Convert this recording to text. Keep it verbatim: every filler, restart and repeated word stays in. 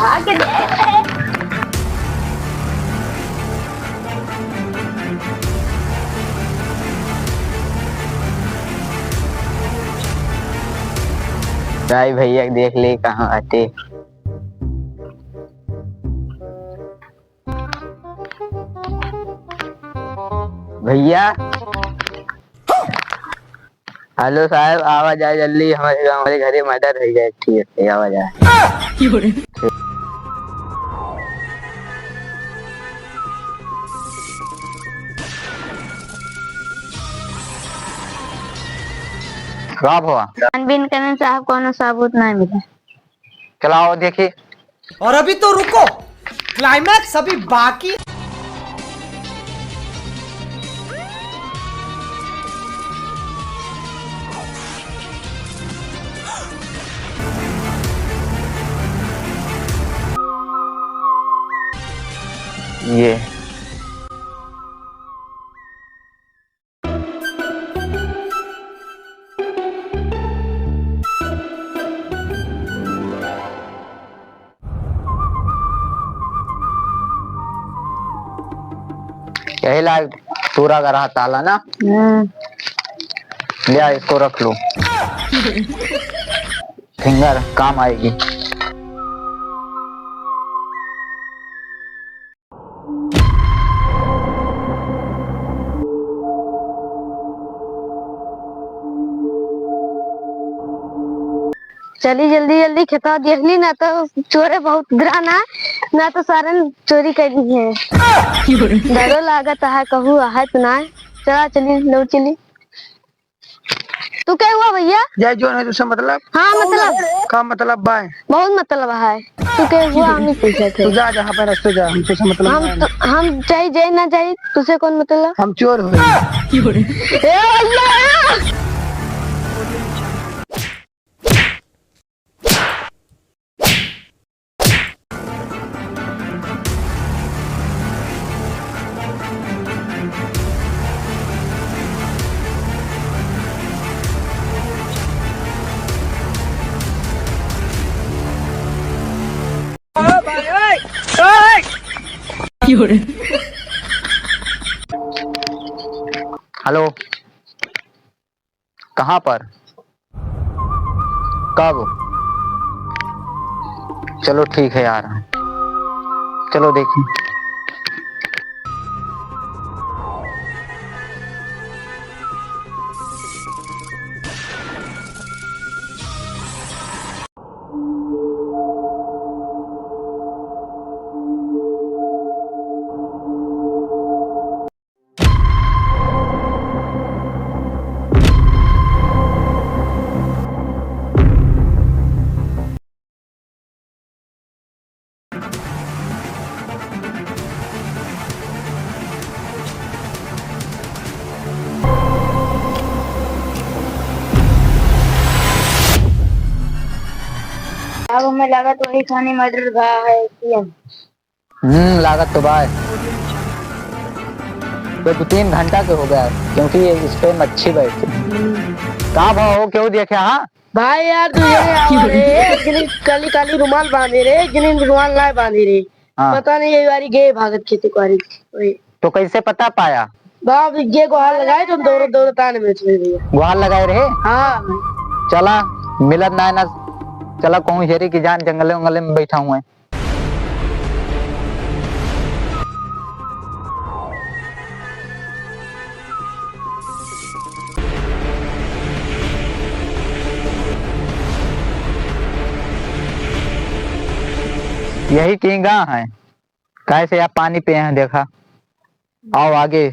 आके देख। जाई भैया के देख ले कहाँ आते। भैया, हेलो साहब, आवा जाए जल्दी, हमारे, हमारे घरे मर्डर होइ गए। ठीक है, आवा जाए। का भवा? छानबीन करने साहब, कोनो सबूत नहीं मिला। चलाओ देखी। और अभी तो रुको, climax अभी बाकी। ये यही लाग तूरा का रहा ताला ना। हम्म। लिया, इसको रख लो। फिंगर काम आएगी। चली जल्दी जल्दी खेतवा देख ली, ना तो चोरे बहुत उधरा ना, ना तो सारन चोरी कर ली है। डरो लागत है, कहू है तो ना। चला चली, लो चली। तू के हुआ भैया? जय जोन है, तुझसे मतलब? हाँ, मतलब। का मतलब बा? बहुत मतलब है। तू के हुआ, हम ही पूछत है। तू जा, जा, अपने रास्ते जा, हम तुझसे मतलब हम नहीं। तो, हम चाहे जाए ना जाए, तुझसे कौन मतलब? हम चोर हो। ए भैया! हेलो। कहाँ पर? कब? चलो ठीक है यार, चलो देखी। अब हमें लागत वही खानी मर्डर भा है कि हम हम्म, लागत तो बा। ये दो तीन घंटा के हो गया, क्योंकि ये इस पे मच्छी बैठी। हम्म। का भाव हो, क्यों देखे, हाँ? भाई यार, तू ये आवा रे, एक जनी काली काली रुमाल बांधे रे, एक जनी रुमाल ना बांधे रे। हाँ। पता नहीं, ये वाली गे भागत खेती कुआरी। वही। तो कैसे पता पाया? बाप, ये गुहार लगाए, तो दौड़, दौड़ तान में चले भैया। गुहार लगाए रहे? हाँ। चला, मिलत ना, ना, चला, कहूँ हेरी की जान जंगले उंगले में बैठा हुआ है। यही कींगा है, काहे से आप पानी पिए हैं, देखा। आओ आगे,